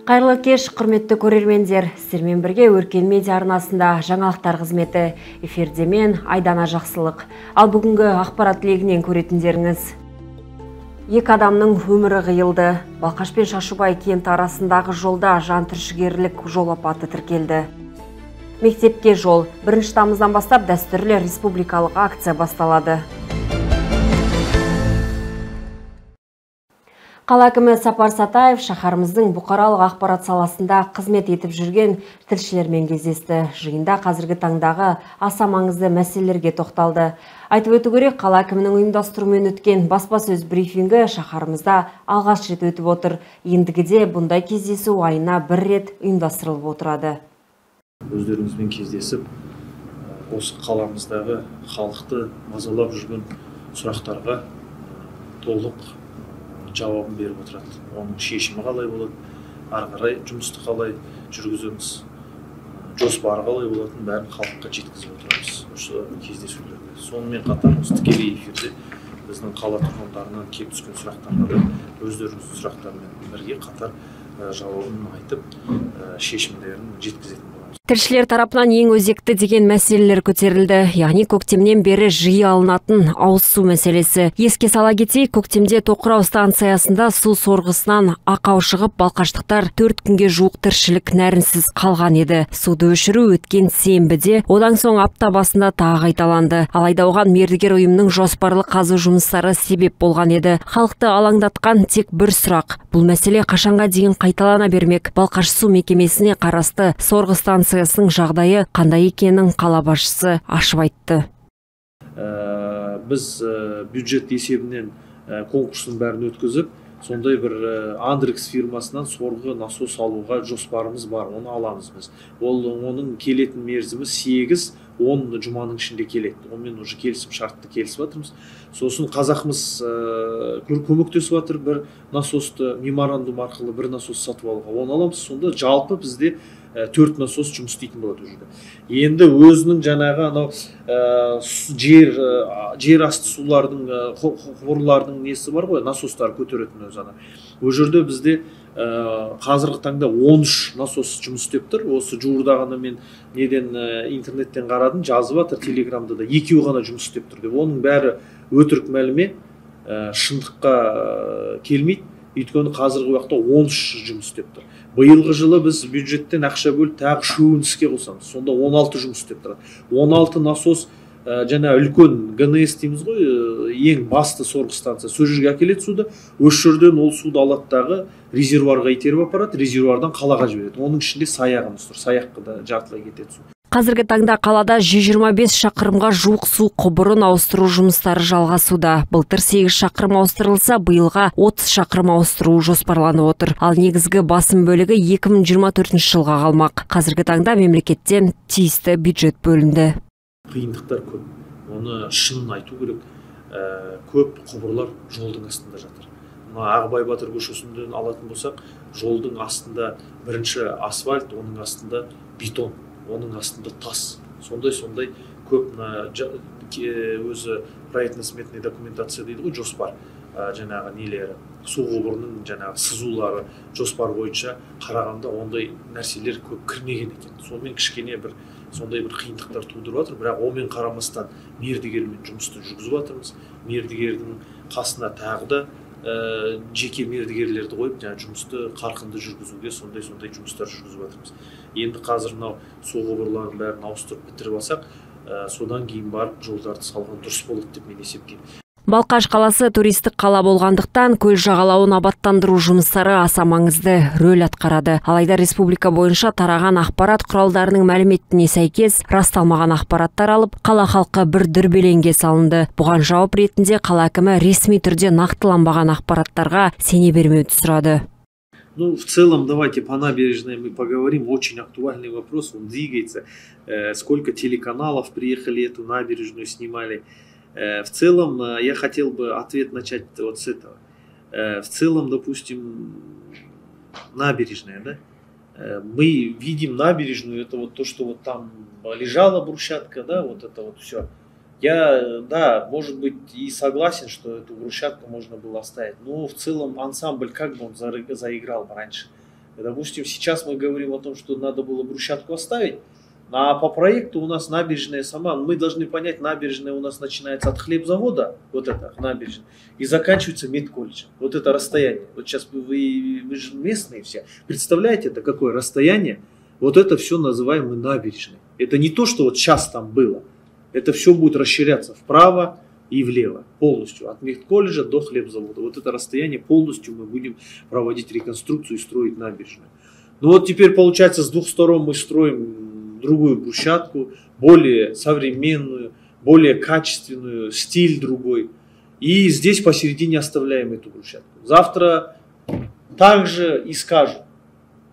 Қайырлы кеш, құрметті көрермендер. Сіздермен бірге Өркен медиа арнасында жаңалықтар қызметі. Эфирде мен Айдана Жақсылық. Ал бүгінгі ақпарат легінен көретіндеріңіз. Екі адамның өмірі қиылды. Балқаш пен Шашубай кенті арасындағы жолда жантүршігерлік жол апаты тіркелді. Мектепке жол. 1 тамыздан бастап дәстүрлі республикалық акция басталады. Қала әкімі Сапар Сатаев шаһарымыздың бұқаралық ақпарат саласында қызмет етіп жүрген тілшілермен кездесті. Жиында қазіргі таңдағы аса маңызды мәселелерге тоқталды. Айтып өту керек, қала әкімінің ұйымдастыруымен өткен баспасөз брифингі шаһарымызда алғаш рет өтіп отыр. Ендігіде бұндай кездесу айына бір рет ұйымдастырылып отырады. Өздеріңізбен кездесіп, осы қаламыздағы халықты мазалап жүрген сұрақтарға толық жауабын беріп отырады. Оның шешімі қалай болады, ары қарай жұмысты қалай жүргіземіз, жоспары қалай болатынын бәрін халыққа жеткізіп отырамыз осы кездесулерде. Сонымен қатар осы тікелей эфирде біздің қала тұрғындарынан келіп түскен сұрақтарға да өздеріңіздің сұрақтарымен бірге қатар жауабын айтып, шешімдерін жеткізетін боламыз. Тілшілер тарапынан ең өзекті деген мәселелер көтерілді. Яғни көктемнен бері жиі алынатын ауыз су мәселесі. Еске сала кетейік, көктемде Тоқырау станциясында су сорғысынан ақау шығып, балқаштықтар 4 күнге жуық тіршілік нәрінсіз қалған еді. Суды өшіру өткен сенбіде, одан соң апта басында тағы қайталанды. Алайда оған мердігер ұйымның жоспарлы қазу жұмыстары себеп болған еді. Халықты алаңдатқан тек бір сұрақ. Бұл мәселе қашанға дейін қайталана бермек? Балқаш су мекемесіне қарасты сорғы станциясының жағдайы қандай екенін қала басшысы ашып айтты. Біз бюджет есебінен конкурстың бәрін өткізіп, сондай бір Андрекс фирмасынан сорғы насос алуға жоспарымыз бар, оны аламыз біз. Оның келетін мерзімі 8-10 жұманың ішінде келеді. Онымен уже келісім шартты келісіп жатырмыз. Сосын Қазақмыс көмектесіп жатыр, бір насосты меморандум арқылы бір насос сатып алуға, оны аламыз. Сонда жалпы бізде 4 насос жұмыс істейтін болады ол жерде. Енді өзінің жаңағы анау жер асты сулардың, құбырлардың несі бар ғой, насостар көтеретін өзі ана. Ол жерде бізде қазіргі таңда 13 насос жұмыс істеп тұр. Осы жуырда ғана мен неден интернеттен қарадым, жазып жатыр телеграмда да, екеуі ғана жұмыс істеп тұр деп. Оның бәрі өтірік мәліме, шындыққа келмейді. Өйткені қазіргі уақытта 13 жұмыс істеп тұр. Биылғы жылы біз бюджеттен ақша бөліп тағы үшеуін іске қосамыз. Сонда 16 жұмыс істеп тұрады. 16 насос жаңа үлкен ГНС дейміз ғой, ең басты сорғы станция. Сол жерге әкеледі суды. Осы жерден ол суды алады дағы резервуарға итеріп апарады, резервуардан қалаға жібереді. Оның ішінде саяғымыз тұр. Саяққа да жартылай кетеді су. Қазіргі таңда қалада 125 шақырымға жуық су құбырын ауыстыру жұмыстары жалғасуда. Былтыр 8 шақырым ауыстырылса, биылға 30 шақырым ауыстыру жоспарланып отыр. Ал негізгі басым бөлігі 2024 жылға қалмақ. Қазіргі таңда мемлекеттен тиісті бюджет бөлінді. Қиындықтар көп. Оны шынын айту керек. Көп құбырлар жолдың астында жатыр. Мына Ағыбай батыр көшесінен алатын болсақ, жолдың астында бірінші асфальт, оның астында бетон, оның астында тас. Сондай-сондай көп мына өзі проектно-сметный документация дейді ғой, жоспар, жаңағы нелері, су құбырының жаңағы сызулары жоспар бойынша қарағанда ондай нәрселер көп кірмеген екен. Сонымен кішкене бір сондай бір қиындықтар тудырып жатыр, бірақ онымен қарамастан мердігермен жұмысты жүргізіп жатырмыз. Мердігердің қасына тағы да жеке мердігерлерді қойып, жаңа жұмысты қарқынды жүргізуге сондай-сондай жұмыстар жүргізіп жатырмыз. Енді қазір мынау су құбырларының бәрін ауыстырып бітіріп алсақ, содан кейін барып жолдарды салған дұрыс болады деп мен есептеймін. Балқаш қаласы туристік қала болғандықтан көл жағалауын абаттандыру жұмыстары аса маңызды рөл атқарады. Алайда республика бойынша тараған ақпарат құралдарының мәліметіне сәйкес расталмаған ақпараттар алып, қала халқы бір дүрбелеңге салынды. Бұған жауап ретінде қала әкімі ресми түрде нақтыланбаған ақпараттарға сене бермеуді сұрады. Ну, в целом, давайте по набережной мы поговорим. Очень актуальный вопрос, он двигается. Сколько телеканалов приехали, эту набережную снимали. В целом, я хотел бы ответ начать вот с этого. В целом, допустим, набережная, да? Мы видим набережную, это вот то, что вот там лежала брусчатка, да, вот это вот все. Я, да, может быть, и согласен, что эту брусчатку можно было оставить, но в целом ансамбль как бы он заиграл бы раньше. Допустим, сейчас мы говорим о том, что надо было брусчатку оставить, а по проекту у нас набережная сама, мы должны понять, набережная у нас начинается от хлебзавода, вот это набережная, и заканчивается медколледжем. Вот это расстояние. Вот сейчас вы же местные все, представляете, это какое расстояние? Вот это все называем мы набережной. Это не то, что вот сейчас там было. Это все будет расширяться вправо и влево полностью. От медколледжа до хлебзавода. Вот это расстояние полностью мы будем проводить реконструкцию и строить набережную. Ну вот теперь получается с двух сторон мы строим другую брусчатку, более современную, более качественную, стиль другой. И здесь посередине оставляем эту брусчатку. Завтра также и скажут,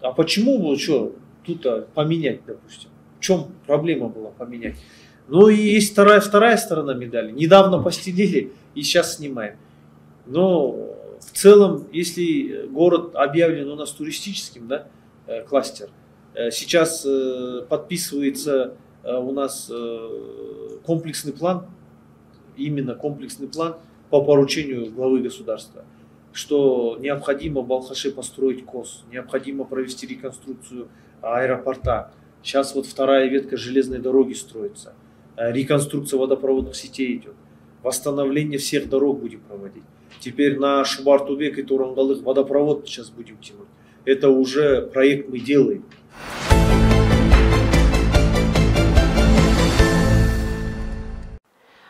а почему вот что тут поменять, допустим? В чем проблема была поменять? Ну и есть вторая сторона медали. Недавно постелили и сейчас снимаем. Но в целом, если город объявлен у нас туристическим, да, кластер, сейчас подписывается у нас комплексный план, именно комплексный план по поручению главы государства, что необходимо в Балхаше построить КОС, необходимо провести реконструкцию аэропорта. Сейчас вот вторая ветка железной дороги строится, реконструкция водопроводных сетей идет, восстановление всех дорог будем проводить. Теперь на Шубартубек и Турангалых водопровод сейчас будем тянуть. Это уже проект мы делаем.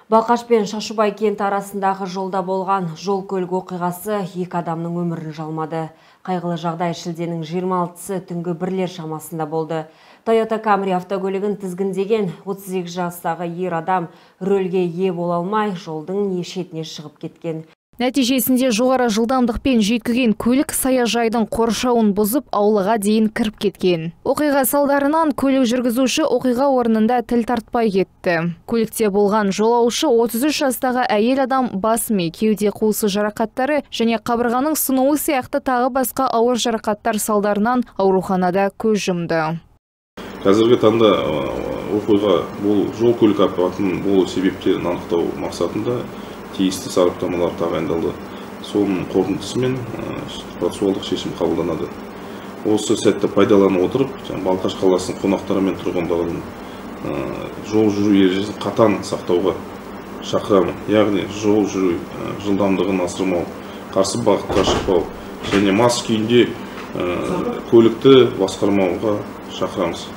Балқаш пен Шашубай кенті арасындағы жолда болған жол көлік оқиғасы екі адамның өмірін жалмады. Қайғылы жағдай шілденің 26-сы түнгі бірлер шамасында болды. Toyota Camry автокөлігін тізгіндеген 32 жастағы ер адам рөлге ие бола алмай жолдың шетіне шығып кеткен. Нәтижесінде жоғары жылдамдықпен жүйткіген көлік саяжайдың қоршауын бұзып аулаға дейін кіріп кеткен. Оқиға салдарынан көлік жүргізуші оқиға орнында тіл тартпай кетті. Көлікте болған жолаушы 33 жастағы әйел адам бас ми, кеуде қуысы жарақаттары және қабырғаның сынуы сияқты тағы басқа ауыр жарақаттар салдарынан ауруханада көз жұмды. Қазіргі таңда оқиға бұл жол көлік апатының болу себептерін анықтау мақсатында тиісті сараптамалар тағайындалды. Соның қорытындысымен процессуалдық шешім қабылданады. Осы сәтті пайдалана отырып, Балқаш қаласының қонақтары мен тұрғындарын жол жүру ережесін қатаң сақтауға шақырамын. Яғни жол жүру жылдамдығын асырмау, қарсы бағытқа шықпау және мас күйінде көлікті басқармауға шақырамыз.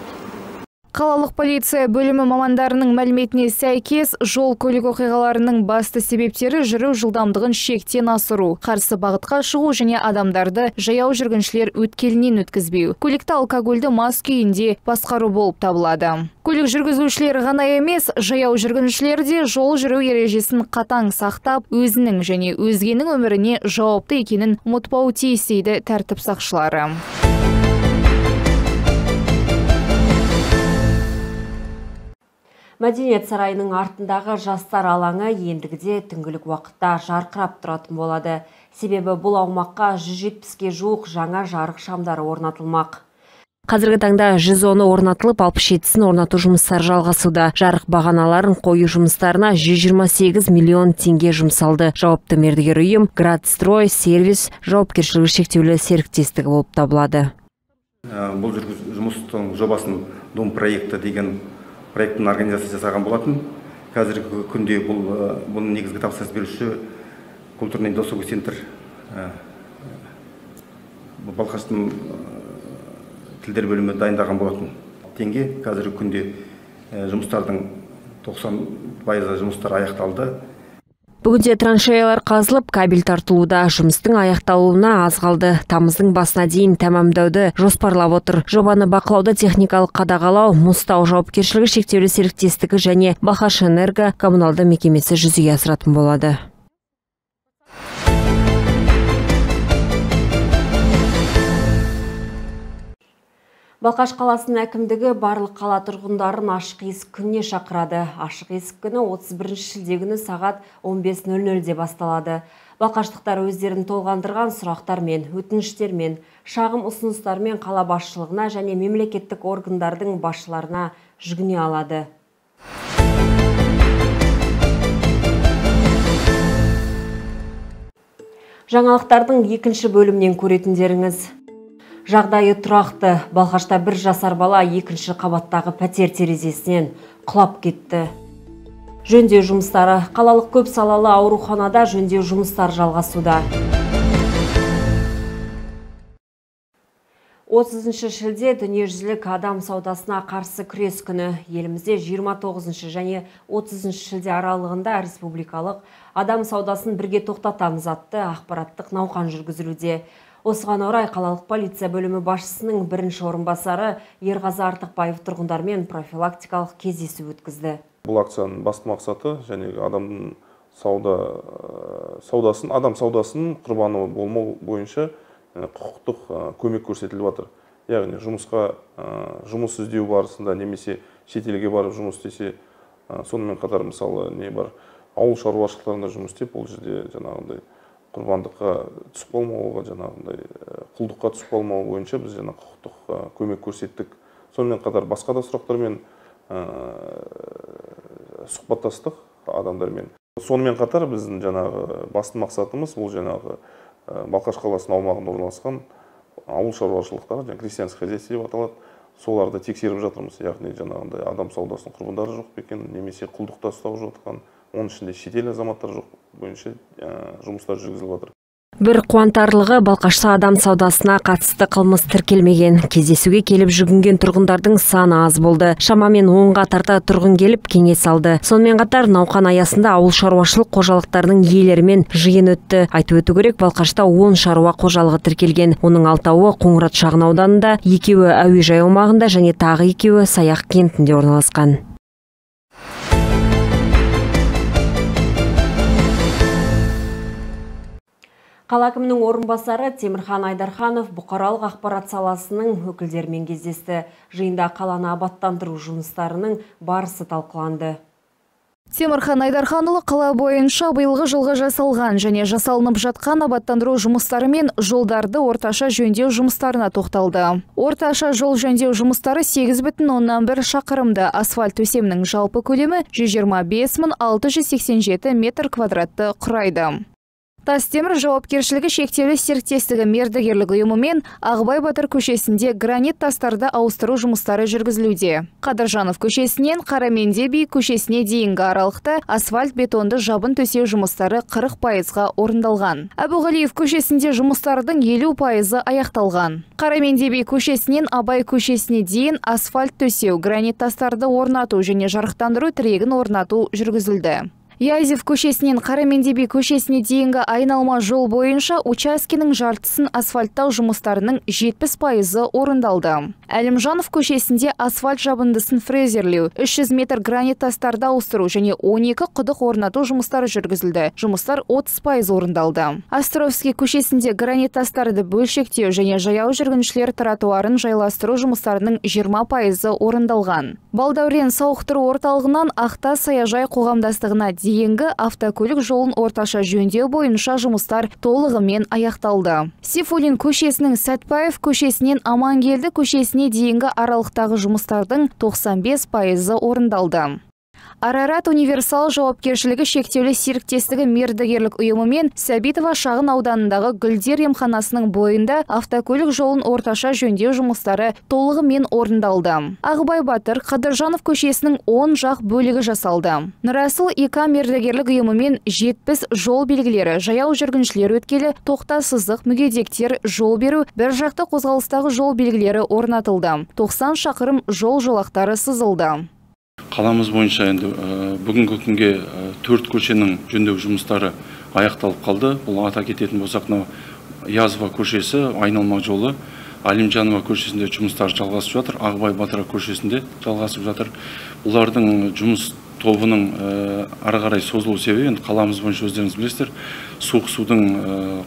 Қалалық полиция бөлімі мамандарының мәліметіне сәйкес, жол көлік оқиғаларының басты себептері жүру жылдамдығын шектен асыру, қарсы бағытқа шығу және адамдарды жаяу жүргіншілер өткелінен өткізбеу, көлікті алкогольді мас күйінде басқару болып табылады. Көлік жүргізушілері ғана емес, жаяу жүргіншілер де жол жүру ережесін қатаң сақтап, өзінің және өзгенің өміріне жауапты екенін ұмытпауы тиіс дейді тәртіп сақшылары. Мәдениет сарайының артындағы жастар алаңы ендігіде түнгілік уақытта жарқырап тұратын болады. Себебі бұл аумаққа 170-ке жуық жаңа жарық шамдары орнатылмақ. Қазіргі таңда 110-ы орнатылып, 67-сін орнату жұмыстары жалғасуда. Жарық бағаналарын қою жұмыстарына 128 миллион теңге жұмсалды. Жауапты мердігер ұйым Градстрой сервис жауапкершілігі шектеулі серіктестігі болып табылады. Бұл жұмыстың жобасын Дом проекті деген проекттің организациясы жасаған болатын. Қазіргі күнде бұның негізгі тапсырыс беруші культурный досуговый центр Балқаштың тілдер бөлімі дайындаған болатын. Теңге қазіргі күнде жұмыстардың 90% жұмыстар аяқталды. Бүгінде траншеялар қазылып, кабель тартылуда. Жұмыстың аяқталуына аз қалды. Тамыздың басына дейін тәмамдауды жоспарлап отыр. Жобаны бақылауды техникалық қадағалау, Мұзтау жауапкершілігі шектеулі серіктестігі және Балқашэнерго коммуналды мекемесі жүзеге асыратын болады. Балқаш қаласының әкімдігі барлық қала тұрғындарын ашық есік күніне шақырады. Ашық есік күні 31 шілде күні сағат 15:00-де басталады. Балқаштықтар өздерін толғандырған сұрақтармен, өтініштермен, шағым ұсыныстармен қала басшылығына және мемлекеттік органдардың басшыларына жүгіне алады. Жаңалықтардың екінші бөлімнен көретіндеріңіз. жағдайы тұрақты. Балқашта 1 жасар бала 2-ші қабаттағы пәтер терезесінен құлап кетті. Жөндеу жұмыстары. Қалалық көп салалы ауруханада жөндеу жұмыстары жалғасуда. 30 шілде дүниежүзілік адам саудасына қарсы күрес күні. Елімізде 29 және 30 шілде аралығында республикалық адам саудасын бірге тоқтатамыз атты ақпараттық науқан жүргізілуде. Осыған орай қалалық полиция бөлімі басшысының бірінші орынбасары Ерғазы Артықбаев тұрғындармен профилактикалық кездесу өткізді. Бұл акцияның басты мақсаты және адамның адам саудасының құрбаны болмау бойынша құқықтық көмек көрсетіліп жатыр. Яғни жұмыс іздеу барысында немесе шетелге барып жұмыс істесе, сонымен қатар мысалы не бар, ауыл шаруашылықтарында жұмыс істеп, ол жерде жаңағындай құрбандыққа түсіп қалмауға, жаңағындай құлдыққа түсіп қалмау бойынша біз жаңа құқықтық көмек көрсеттік. Сонымен қатар басқа да сұрақтармен сұхбаттастық адамдармен. Сонымен қатар біздің жаңағы басты мақсатымыз ол жаңағы Балқаш қаласының аумағында орналасқан ауыл шаруашылықтары, жаңа крестьянское хозяйство деп аталады, соларды тексеріп жатырмыз. Яғни жаңағындай адам саудасының құрбандары жоқ па екен, немесе құлдықта ұстап жатқан, оның ішінде шетел азаматтары жоқ бойынша жұмыстар жүргізіліп жатыр. Бір қуантарлығы, Балқашта адам саудасына қатысты қылмыс тіркелмеген. Кездесуге келіп жүгінген тұрғындардың саны аз болды. Шамамен 10-ға тарта тұрғын келіп кеңес алды. Сонымен қатар науқан аясында ауыл шаруашылық қожалықтарының иелерімен жиын өтті. Айтып өту керек, Балқашта 10 шаруа қожалығы тіркелген. Оның 6-ауы Қоңырат шағын ауданында, 2-еуі әуежай аумағында және тағы 2-еуі Саяқ кентінде орналасқан. Қала әкімінің орынбасары Темірхан Айдарханов бұқаралық ақпарат саласының өкілдерімен кездесті. Жиында қаланы абаттандыру жұмыстарының барысы талқыланды. Темірхан Айдарханұлы қала бойынша биылғы жылғы жасалған және жасалынып жатқан абаттандыру жұмыстары мен жолдарды орташа жөндеу жұмыстарына тоқталды. Орташа жол жөндеу жұмыстары 8,1 шақырымды, асфальт төсемнің жалпы көлемі 125 687 метр квадратты құрайды. Тастемір жауапкершілігі шектеулі серіктестігі мердігерлік ұйымымен Ағыбай батыр көшесінде гранит тастарды ауыстыру жұмыстары жүргізілуде. Қадыржанов көшесінен Қараменде би көшесіне дейінгі аралықта асфальт бетонды жабын төсеу жұмыстары 40%-ға орындалған. Әбуғалиев көшесінде жұмыстардың 50%-ы аяқталған. Қараменде би көшесінен Абай көшесіне дейін асфальт төсеу, гранит тастарды орнату және жарықтандыру тірегін орнату жүргізілді. Язев көшесінен Қараменде би көшесіне дейінгі айналма жол бойынша учаскенің жартысын асфальттау жұмыстарының 70%-ы орындалды. Әлімжанов көшесінде асфальт жабындысын фрезерлеу, 300 метр гранит тастарды ауыстыру және 12 құдық орнату жұмыстары жүргізілді. Жұмыстар 30% орындалды. Островский көшесінде гранит тастарды бөлшектеу және жаяу жүргіншілер тротуарын жайластыру жұмыстарының 20%-ы орындалған. Балдәурен сауықтыру орталығынан Ақтас саяжай қоғамдастығына дейінгі автокөлік жолын орташа жөндеу бойынша жұмыстар толығымен аяқталды. Сейфуллин көшесінің Сәтпаев көшесінен Амангелді көшесіне дейінгі аралықтағы жұмыстардың 95%-ы орындалды. Арарат универсал жауапкершілігі шектеулі серіктестігі мердігерлік ұйымымен Сәбитова шағын ауданындағы Гүлдер емханасының бойында автокөлік жолын орташа жөндеу жұмыстары толығымен орындалды. Ағыбай батыр Қадыржанов көшесінің оң жақ бөлігі жасалды. Нұрасыл ИК мердігерлік ұйымымен 70 жол белгілері, жаяу жүргіншілер өткелі, тоқтасыздық, мүгедектер жол беру, бір жақты қозғалыстағы жол белгілері орнатылды. 90 шақырым жол жолақтары сызылды. Қаламыз бойынша енді бүгінгі күнге 4 көшенің жөндеу жұмыстары аяқталып қалды. Бұл ата кететін болсақ, мынау Язова көшесі, айналма жолы, Әлімжанова көшесінде жұмыстар жалғасып жатыр, Ағыбай батыр көшесінде жалғасып жатыр. Бұлардың жұмыс тобының ары қарай созылу себебі енді қаламыз бойынша өздеріңіз білесіздер, суық судың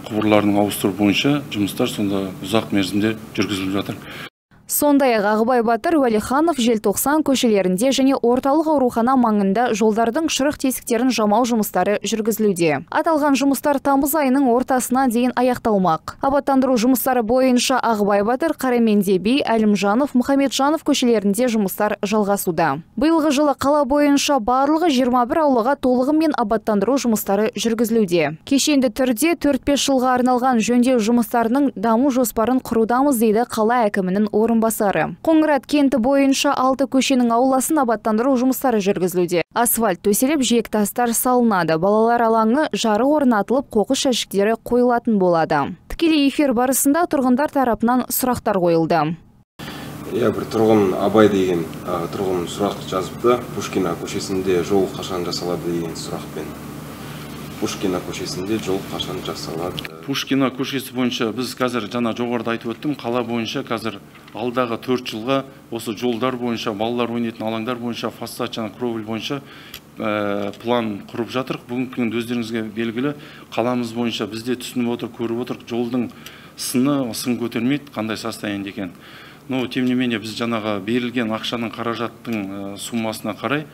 құбырларын ауыстыру бойынша жұмыстар сонда ұзақ мерзімде жүргізіліп жатыр. Сондай-ақ Ағыбай Батыр, Уәлиханов, Желтоқсан көшелерінде және орталық аурухана маңында жолдардың шұрық тесіктерін жамау жұмыстары жүргізілуде. Аталған жұмыстар тамыз айының ортасына дейін аяқталмақ. Абаттандыру жұмыстары бойынша Ағыбай Батыр, Қараменде би, Әлімжанов, Мұхамеджанов көшелерінде жұмыстар жалғасуда. Биылғы жылы қала бойынша барлығы 21 аулаға толығымен абаттандыру жұмыстары жүргізілуде. Кешенді түрде 4-5 жылға арналған жөндеу жұмыстарының даму жоспарын құрудамыз, дейді қала әкімінің орынбасары. Қоңырат кенті бойынша 6 көшенің ауласын абаттандыру жұмыстары жүргізілуде. Асфальт төселіп, жиектастар салынады. Балалар алаңы жарық орнатылып, қоқыс жәшіктері қойылатын болады. Тікелей эфир барысында тұрғындар тарапынан сұрақтар қойылды. Иә, бір тұрғын Абай деген тұрғын сұрақ жазыпты. Пушкина көшесінде жол қашан жасалады деген сұрақпен. Пушкина көшесінде жол қашан жасалады? Пушкина көшесі бойынша біз қазір жаңа жоғарыда айтып өттім, қала бойынша қазір алдағы 4 жылға осы жолдар бойынша, балалар ойнайтын алаңдар бойынша, фасад және кровель бойынша план құрып жатырық. Бүгінгі күнде өздеріңізге белгілі, қаламыз бойынша біз де түсініп отыр, көріп отырық, жолдың сыны сын көтермейді, қандай состояние екен. Но тем не менее біз жаңағы берілген ақшаның, қаражаттың суммасына қарай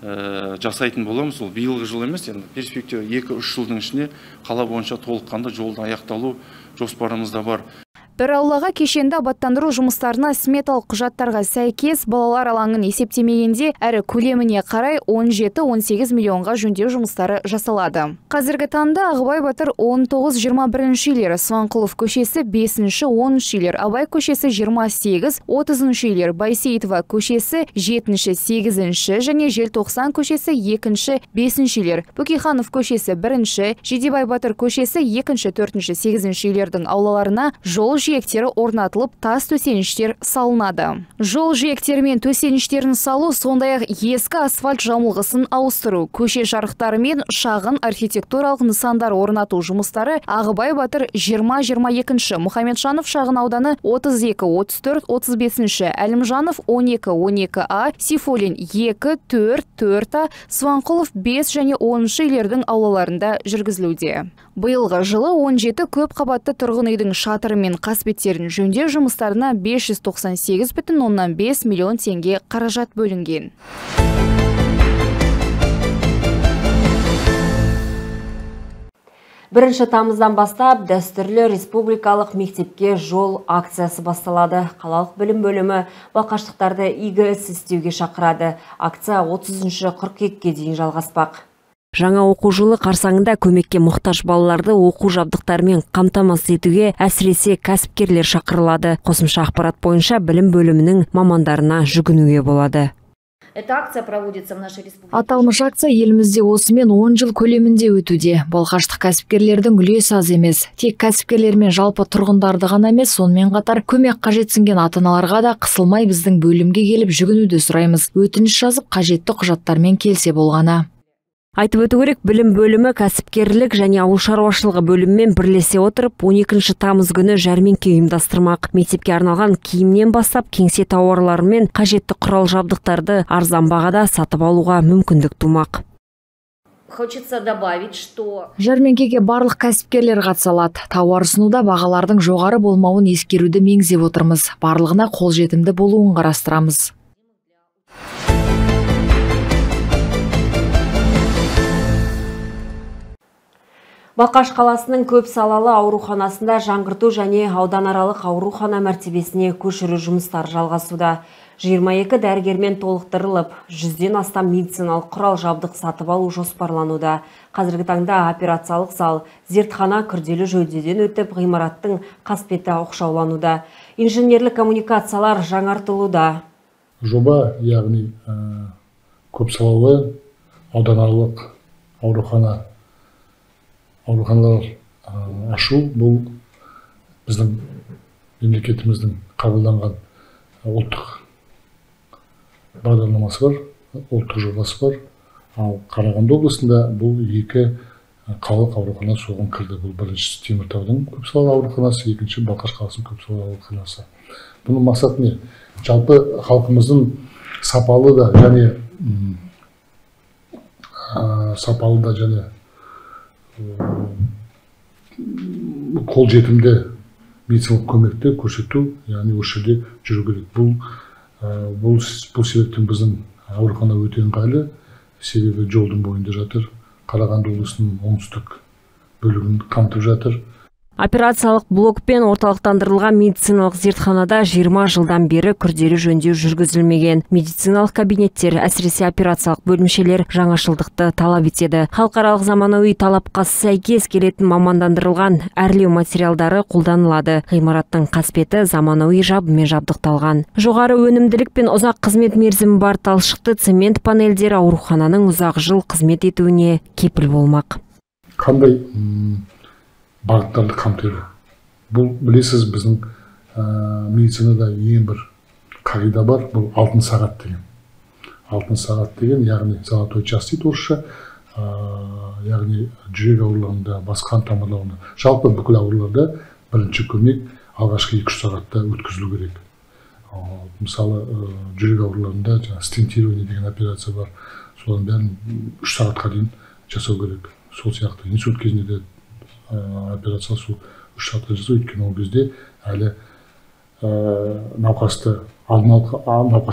жасайтын боламыз. Ол биылғы жыл емес, енді перспектива 2-3 жылдың ішінде қала бойынша толыққанды жолды аяқталу жоспарымызда бар. Бір аулаға кешенді абаттандыру жұмыстарына сметалық құжаттарға сәйкес балалар алаңын есептемегенде әрі көлеміне қарай 17-18 миллионға жөндеу жұмыстары жасалады. Қазіргі таңда Ағыбай Батыр 19-21 үйлер, Сванқұлов көшесі 5-10 үйлер, Абай көшесі 28-30 үйлер, Байсейітова көшесі 7-8 және Желтоқсан көшесі 2-5 үйлер, Бөкейханов көшесі 1, Жидебай Батыр көшесі 2, 4, 8 үйлердің аулаларына жол жиектері орнатылып, тас төсеніштер салынады. Жол жиектері мен төсеніштерін салу, сондай-ақ ескі асфальт жамылғысын ауыстыру, көше жарықтары мен шағын архитектуралық нысандар орнату жұмыстары Ағыбай Батыр 20-22, Мұхамеджанов шағын ауданы 32, 34, 35, Әлімжанов 12, 12А, Сейфуллин 2, 4, 4А, Сванқұлов 5 және 10 үйлердің аулаларында жүргізілуде. Биылғы жылы 17 көп қабатты тұрғын үйдің шатыры мен қасбеттерін жөндеу жұмыстарына 598,5 миллион теңге қаражат бөлінген. Бірінші тамыздан бастап дәстүрлі республикалық мектепке жол акциясы басталады. Қалалық білім бөлімі балқаштықтарды игі іс істеуге шақырады. Акция 30 қыркүйекке дейін жалғаспақ. Жаңа оқу жылы қарсаңында көмекке мұқтаж балаларды оқу жабдықтарымен қамтамасыз етуге әсіресе кәсіпкерлер шақырылады. Қосымша ақпарат бойынша білім бөлімінің мамандарына жүгінуге болады. Аталмыш акция елімізде осымен 10 жыл көлемінде өтуде. Балқаштық кәсіпкерлердің үлесі аз емес. Тек кәсіпкерлер мен жалпы тұрғындарды ғана емес, сонымен қатар көмек қажетсінген ата-аналарға да қысылмай біздің бөлімге келіп жүгінуді сұраймыз. Өтініш жазып, қажетті құжаттармен келсе болғаны. Айтып өту керек, білім бөлімі кәсіпкерлік және ауыл шаруашылығы бөлімімен бірлесе отырып, 12 тамыз күні жәрмеңке ұйымдастырмақ. Мектепке арналған киімнен бастап кеңсе тауарлары мен қажетті құрал жабдықтарды арзан бағада сатып алуға мүмкіндік тумақ. Хочется добавить, что жәрмеңкеге барлық кәсіпкерлер қатыса алады. Тауар ұсынуда бағалардың жоғары болмауын ескеруді меңзеп отырмыз. Барлығына қолжетімді болуын қарастырамыз. Балқаш қаласының көп салалы ауруханасында жаңғырту және ауданаралық аурухана мәртебесіне көшіру жұмыстары жалғасуда. 22 дәрігермен толықтырылып, 100-ден астам медициналық құрал жабдық сатып алу жоспарлануда. Қазіргі таңда операциялық зал, зертхана күрделі жөндеуден өтіп, ғимараттың қасбеті оқшаулануда. Инженерлік коммуникациялар жаңартылуда. Жоба, яғни көп салалы ауданаралық ауруханалар ашу, бұл біздің мемлекетіміздің қабылданған ұлттық бағдарламасы бар, ұлттық жобасы бар. Ал Қарағанды облысында бұл екі қалалық аурухана соған кірді. Бұл біріншісі Теміртаудың көпсалалы ауруханасы, екінші Балқаш қаласының көпсалалы ауруханасы. Бұның мақсаты не? Жалпы халқымыздың сапалы да және қолжетімді Медициналық көмекті көрсету, яғни осы жерде жүру керек. Бұл себептен біздің аурухана өте ыңғайлы, себебі жолдың бойында жатыр, Қарағанды облысының оңтүстік бөлігін қамтып жатыр. Операциялық блок пен орталықтандырылған медициналық зертханада 20 жылдан бері күрделі жөндеу жүргізілмеген. Медициналық кабинеттер, әсіресе операциялық бөлімшелер жаңашылдықты талап етеді. Халықаралық заманауи талапқа сәйкес келетін мамандандырылған әрлеу материалдары қолданылады. Ғимараттың қасбеті заманауи жабынмен жабдықталған. Жоғары өнімділік пен ұзақ қызмет мерзімі бар талшықты цемент панельдері аурухананың ұзақ жыл қызмет етуіне кепіл болмақ. Қандай бағыттарды қамтиды? Бұл, білесіз, біздің медицинада ең бір қағида бар, бұл алтын сағат деген. Алтын сағат деген, яғни золотой час дейді орысша, яғни жүрек ауруларында, бас қан тамырларында, жалпы бүкіл ауруларда бірінші көмек алғашқы 2-3 сағатта өткізілу керек. Мысалы, жүрек ауруларында стентирование деген операция бар, солардың бәрін 3 сағатқа дейін жасау керек. Сол сияқты инсульт кезінде де операция сол 3 сағатқа жасау, өйткені ол кезде әлі науқасты аман алып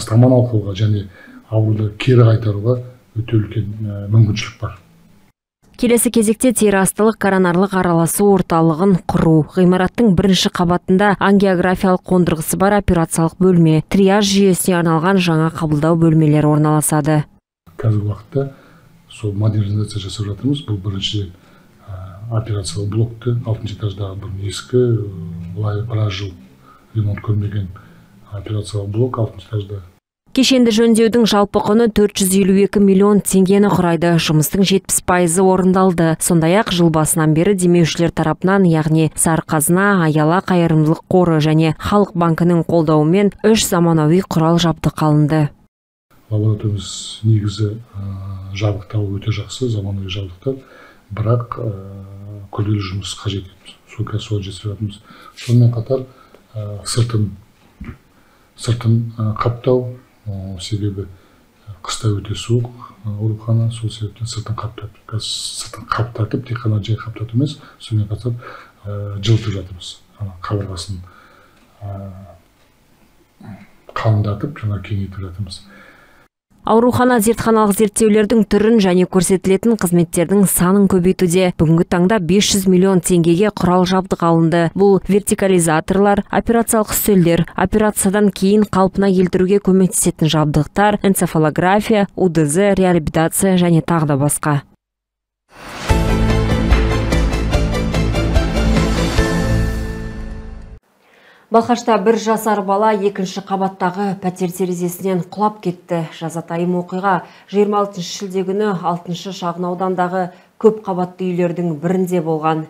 қалуға және ауруды кері қайтаруға өте үлкен мүмкіншілік бар. Келесі кезекте теріастылық коронарлық араласу орталығын құру. Ғимараттың бірінші қабатында ангиографиялық қондырғысы бар операциялық бөлме, триаж жүйесіне арналған жаңа қабылдау бөлмелері орналасады. Қазіргі уақытта сол модернизация жасап жатырмыз. Бұл біріншіден операциялық блокты, 6 этаждағы бұрын ескі, былай біраз жыл ремонт көрмеген операциялық блок 6 этажда. Кешенді жөндеудің жалпы құны 452 миллион теңгені құрайды. Жұмыстың 70% орындалды. Сондай-ақ жыл басынан бері демеушілер тарапынан, яғни Сары қазына, Аяла қайырымдылық қоры және Халық банкінің қолдауымен 3 заманауи құрал жабдық алынды. Лабораториямыз негізі жабдықтауы өте жақсы, заманауи жабдықтар, бірақ күрделі жұмыс қажет етеді. Сол қазір солай жасап жатырмыз. Сонымен қатар сыртын қаптау, себебі қыста өте суық аурухана, сол себептен сыртын қаптатып, қазір сыртын қаптатып, тек қана жай қаптату емес, сонымен қатар жылытып жатырмыз. Ана қабырғасын қалыңдатып, жаңа кеңейтіп жатырмыз. Аурухана зертханалық зерттеулердің түрін және көрсетілетін қызметтердің санын көбейтуде. Бүгінгі таңда 500 миллион теңгеге құрал жабдық алынды. Бұл вертикализаторлар, операциялық үстелдер, операциядан кейін қалпына келтіруге көмектесетін жабдықтар, энцефалография, УДЗ, реабилитация және тағы да басқа. Балқашта бір жасар бала екінші қабаттағы пәтер терезесінен құлап кетті. Жазатайым оқиға 26 шілде күні 6 шағын аудандағы көп қабатты үйлердің бірінде болған.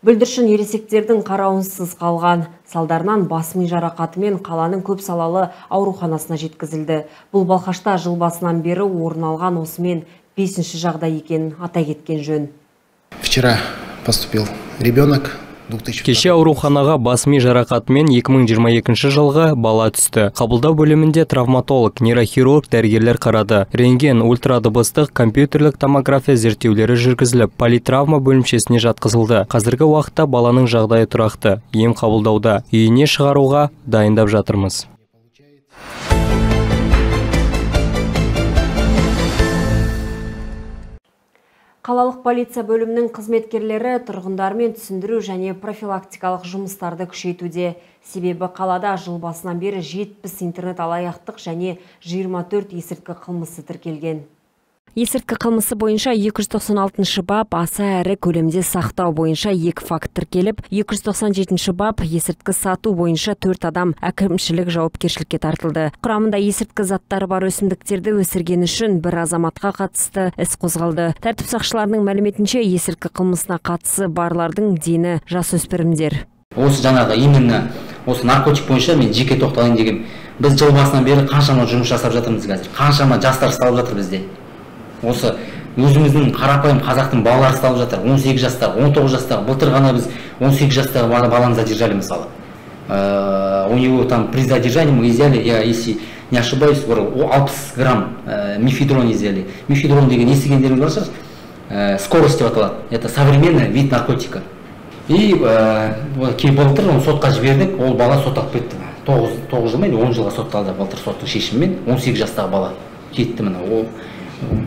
Бүлдіршін ересектердің қарауынсыз қалған. Салдарынан бас ми жарақатымен қаланың көп салалы ауруханасына жеткізілді. Бұл Балқашта жыл басынан бері орын алған осымен 5-ші жағдай екенін атай кеткен жөн. Вчера поступил ребенок. Кеше ауруханаға бас ми жарақатымен 2022 жылғы бала түсті. Қабылдау бөлімінде травматолог, нейрохирург дәрігерлер қарады. Рентген, ультрадыбыстық, компьютерлік томография зерттеулері жүргізіліп, политравма бөлімшесіне жатқызылды. Қазіргі уақытта баланың жағдайы тұрақты, ем қабылдауда. Үйіне шығаруға дайындап жатырмыз. Қалалық полиция бөлімінің қызметкерлері тұрғындармен түсіндіру және профилактикалық жұмыстарды күшейтуде. Себебі қалада жыл басынан бері 70 интернет алаяқтық және 24 есірткі қылмысы тіркелген. Есірткі қылмысы бойынша 296 бап аса ірі көлемде сақтау бойынша 2 факт тіркеліп, 297 бап есірткі сату бойынша 4 адам әкімшілік жауапкершілікке тартылды. Құрамында есірткі заттары бар өсімдіктерді өсірген үшін бір азаматқа қатысты іс қозғалды. Тәртіп сақшыларының мәліметінше, есірткі қылмысына қатысы барлардың дені жасөспірімдер. Осы жаңағы именно осы наркотик бойынша мен жеке тоқталайын дегем. Біз жыл басынан бері қаншама жұмыс жасап жатырмыз қазір. Қаншама жастар ұсталып жатыр бізде. Осы өзіміздің қарапайым қазақтың балалары ұсталып жатыр. 18 жастағы, 19 жастағы, былтыр ғана біз 18 жастағы баланы задержали мысалы. У него там при задержании мы изъяли, я если не ошибаюсь, 60 грамм мефедрон изъяли. Мефедрон деген естігендеріңіз бар шығар, скорость деп аталады. Это современный вид наркотика. И былтыр оны сотқа жібердік, ол бала сотталып кетті. 9 жыл ма или 10 жылға сотталды былтыр соттың шешімімен. 18 жастағы бала кетті міне. Ол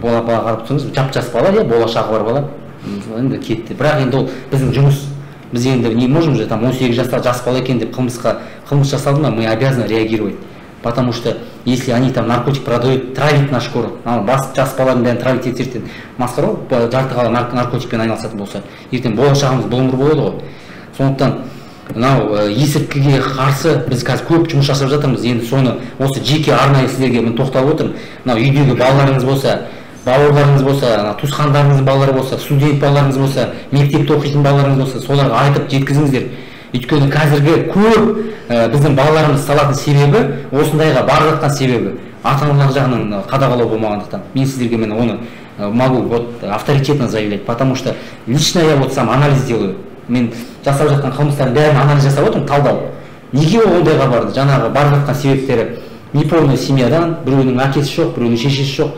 бала қарап тұрсаңыз, жап-жас бала, иә, болашағы бар бала. Енді кетті. Бірақ енді ол біздің жұмыс. Біз енді не можем же там 18 жастағы жас бала екен деп қылмыс жасалды ма, мы обязаны реагировать. Потому что если они там наркотик продают, травить наш город, бас жас балалардың бәрін травить етсе, ертең масқара ғой, жарты қала наркотикпен айналысатын болса, ертең болашағымыз бұлыңғыр болады ғой. Сондықтан мынау есірткіге қарсы біз қазір көп жұмыс жасап жатырмыз. Енді соны осы жеке арнайы сіздерге мен тоқталып отырмын. Мынау үйдегі балаларыңыз болса, бауырларыңыз болса, туысқандарыңыздың балалары болса, студент балаларыңыз болса, мектепте оқитын балаларыңыз болса, соларға айтып жеткізіңіздер. Өйткені қазіргі көп біздің балаларымыз салатын себебі, осындайға барып жатқан себебі ата-аналар жағынан қадағалау болмағандықтан. Мен сіздерге мен оны могу вот авторитетно заявлять, потому что лично я вот сам анализ делаю. Мен жасап жатқан қылмыстардың бәрін анализ жасап отырмын, талдау. Неге ол ондайға барды? Жаңағы барып жатқан себептері неполный семьядан, біреуінің әкесі жоқ, біреуінің шешесі жоқ.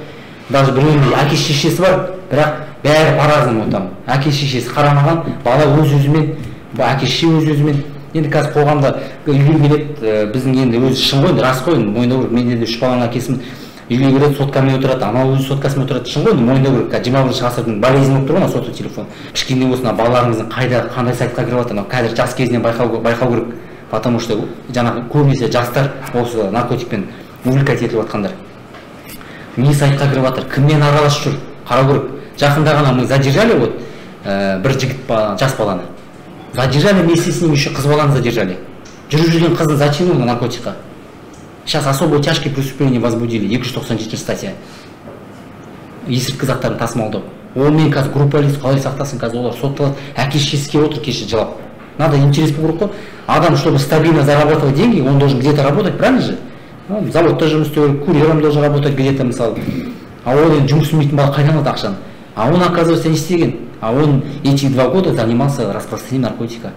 Даже біреуінің әке шешесі бар, бірақ бәрі по-разному там. Әке шешесі қарамаған, бала өз-өзімен, әке шеше өз-өзімен. Енді қазір қоғамда үйге келеді, біздің енді өзі шын ғой, рас қой, мойындау керек. Мен енді 3 баланың әкесімін. Үйге келеді, соткамен отырады, анау өзі соткасымен отырады, шын ғой, мойындау керек. Қазір 21 ғасырдың болезні болып тұр ғой, сотовый телефон. Кішкене болсын, балаларыңыздың қайда, қандай сайтқа кіріп жатыр, қазір жас кезінен байқау керек. Потому что жаңағы көбінесе жастар осы наркотикпен увлекать етіліп жатқандар. Не сайтқа кіріп жатыр, кіммен араласып жүр, қарау керек. Жақында ғана мы задержали вот бір жігіт, жас баланы. Задержали вместе с ним еще қыз баланы задержали. Жүріп жүрген қызын затянули на наркотика. Сейчас особо тяжкие преступления возбудили, 297 статья. Есірткі заттарын тасымалдау. Онымен қазір группа лиц қалай сақтасын, қазір олар сотталады. Әке шешесі келіп отыр кеше жылап. Надо интерес болу керек қой. Адам, чтобы стабильно зарабатывать деньги, он должен где-то работать, правильно же? Заводта жұмыс істеу керек, курьером должен работать где-то, мысалы. А ол енді жұмыс істемейтін бала қайдан алады ақшаны? А он, оказывается, не істеген. А он эти 2 года занимался распространением наркотика.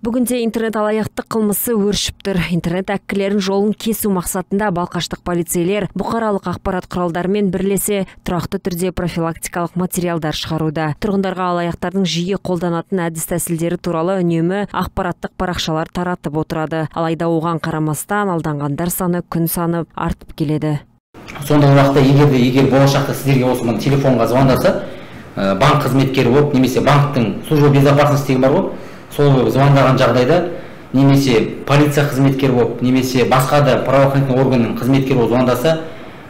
Бүгінде интернет алаяқтық қылмысы өршіп тұр. Интернет әккілерін жолын кесу мақсатында балқаштық полицейлер бұқаралық ақпарат құралдарымен бірлесе тұрақты түрде профилактикалық материалдар шығаруда. Тұрғындарға алаяқтардың жиі қолданатын әдіс-тәсілдері туралы үнемі ақпараттық парақшалар таратып отырады. Алайда оған қарамастан алданғандар саны күн санап артып келеді. Сондай уақытта егер болашақта сіздерге осы телефонға звондаса, банк қызметкері болып, немесе банктың служба безопасности деген бар ғой, сол звондаған жағдайда, немесе полиция қызметкері болып, немесе басқа да правоохранительный органның қызметкері болып звондаса,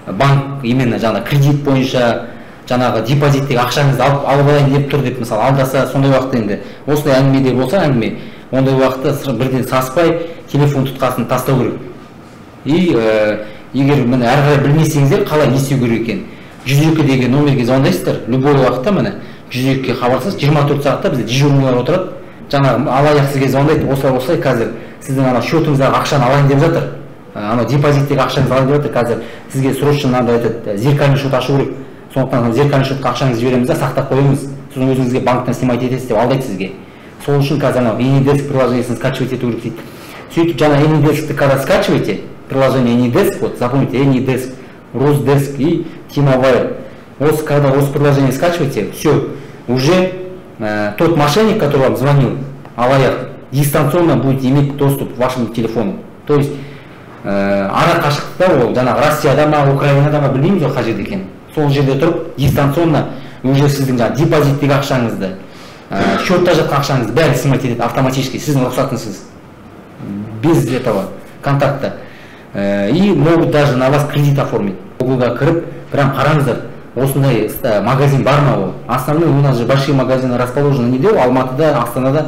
банк именно жаңағы кредит бойынша жаңағы депозиттегі ақшаңызды алып алайын деп тұр деп мысалы алдаса, сондай уақытта енді осындай әңгімеде болса әңгіме, ондай уақытта бірден саспай телефон тұтқасын тастау керек. И егер міне әрі қарай білмесеңіздер қалай не істеу керек екен, 102 деген номерге звондайсыздар, любой уақытта міне 102-ге хабарласасыз, 24 сағатта бізде дежурныйлар отырады. Жаңағы алаяқ сізге звондайды, осылай осылай қазір сіздің ана счетыңыздағы ақшаны алайын деп жатыр, ана депозиттегі ақшаңызды алайын деп жатыр, қазір сізге срочно надо этот зеркальный счет ашу керек, сондықтан зеркальный счетқа ақшаңызды жібереміз да сақтап қоямыз, сосын өзіңізге банктен снимать етесіз деп алдайды сізге. Сол үшін қазір анау AnyDesk приложениесін скачивать ету керек дейді. Сөйтіп жаңа AnyDesk-ті когда скачиваете, приложение AnyDesk, вот запомните, AnyDesk, Росдеск и T-Mobile. Вот когда осы приложение скачиваете, все, уже тот мошенник, который вам звонил, алаяқ, дистанционно будет иметь доступ к вашему телефону. То есть ара қашықтықта ол жаңағы Россияда ма, Украинада ма, білмейміз ғой қай жерде екенін. Сол жерде тұрып дистанционно уже сіздің жаңағы депозиттегі ақшаңызды, счетта жатқан ақшаңызды бәрін снимать етеді автоматически, сіздің рұқсатыңызсыз, без этого контакта. И могут даже на вас кредит оформить. Гуглға кіріп, прям қараңыздар, осындай магазин бар ма ол? Основной у нас же большие магазины расположены неде, Алматыда, Астанада.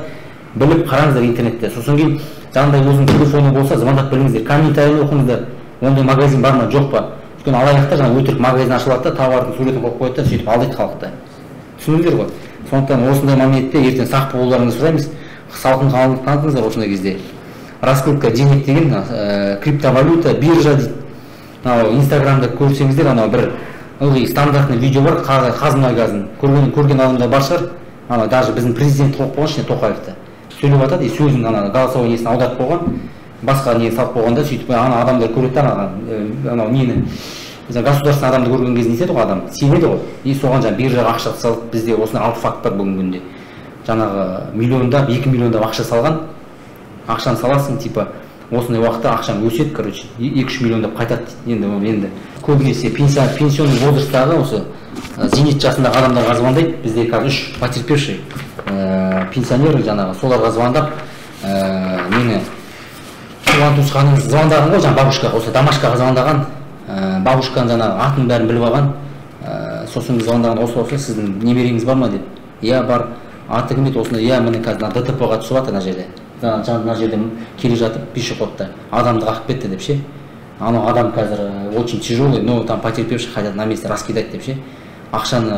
Біліп қараңыздар интернетте. Сосын кейін жаңағыдай өзінің телефоны болса, звондап біліңіздер, комментарийін оқыңыздар, ондай магазин бар ма, жоқ па? Өйткені алаяқтар жаңа өтірік магазин ашылады да, товардың суретін қойып қояды да, сөйтіп алдайды халықты. Түсіндіңіздер ғой? Сондықтан осындай моментте ертең сақ болуларыңызды сұраймыз. Салқын қалыңыздар осындай кезде. Раскрутка денег деген криптовалюта, биржа дейді. Мынау Инстаграмда көрсеңіздер, анау бір ылғи стандартный видео бар, Қазмұнайгазын көрген адамдар бар шығар. Ана даже біздің президент қойып қойған ішіне Тоқаевты. Сөйлеп жатады, сөзін ана голосовой несін аударып қойған, басқа не салып қойған да, сөйтіп ана адамдар көреді да, анау нені, государственный адамды көрген кезде не етеді ғой адам, сенеді ғой. И соған жаңа биржаға ақша салып, бізде осындай 6 факт бар бүгінгі күнде. Жаңағы миллиондап, 2 миллиондап ақша салған. Ақшаны саласың, типа осындай уақытта ақшаң өседі, короче, 2-3 миллиондап қайтады дейді. Енді көбінесе пенсионный возрасттағы осы зейнет жасындағы адамдарға звондайды. Бізде қазір 3 потерпевший пенсионер, жаңағы соларға звондап, мені туған туысқаныңыз звондаған ғой, жаңағы бабушкаға, осы домашкаға звондаған, бабушканың жаңағы атын бәрін біліп алған, сосын звондаған, осы сіздің немереңіз бар ма деп. Иә, бар. Аты кім еді? Осындай, иә, міне қазір ДТП-ға түсіп жатыр мына жерде. Мына жерде келе жатып пешеходта адамды қағып кетті деп ше. Анау адам қазір очень тяжелый, но там потерпевший хотят на месте раскидать деп ше. Ақшаны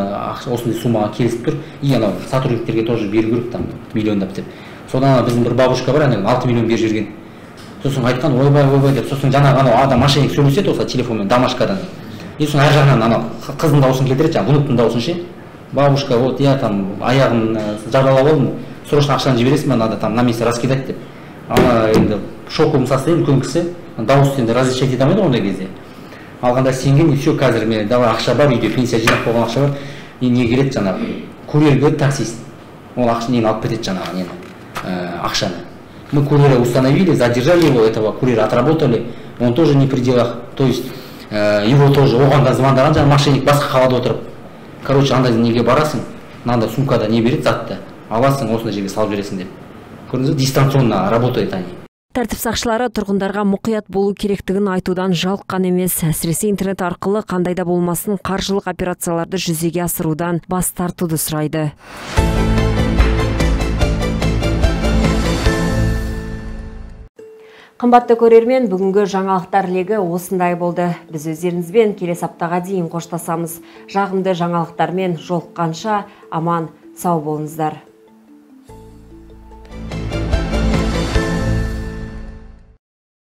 осындай суммаға келісіп тұр. И анау сотрудниктерге тоже беру керек там миллиондап деп. Содан біздің бір бабушка бар, ана 6 миллион беріп жіберген. Сосын айтқан, ойбай, ойбай деп. Сосын жаңағы анау адам мошенник сөйлеседі осы телефонмен домашкадан. И сосын ар жағынан анау қыздың дауысын келтіреді, жаңағы внуктың дауысын ше. Бабушка, вот я там аяғын жаралап алдым, срочно ақшаны жібересің ба, надо там на месте раскидать деп. Ана енді шоковом состоянии үлкен кісі, дауысты енді различать ете алмайды ғой ондай кезде. Алғанда сенген, и все, қазір мен давай ақша бар, үйде пенсия жинап қойған ақша бар, и не келеді жаңағы курьер келеді, таксист, ол ақша нені алып кетеді жаңағы нені, ақшаны. Мы курьера установили, задержали его, этого курьера отработали, он тоже не при делах, то есть его тоже оған да звондаған жаңағы мошенник басқа қалада отырып. Короче, андай неге барасың, мынандай сумкада не береді затты, аласың, осындай жерге салып жібересің деп. Көрдіңіз бе, дистанционно работают они. Тәртіп сақшылары тұрғындарға мұқият болу керектігін айтудан жалыққан емес. Әсіресе интернет арқылы қандай да болмасын қаржылық операцияларды жүзеге асырудан бас тартуды сұрайды. Қымбатты көрермен, бүгінгі жаңалықтар легі осындай болды. Біз өздеріңізбен келесі аптаға дейін қоштасамыз. Жағымды жаңалықтармен жолыққанша аман сау болыңыздар.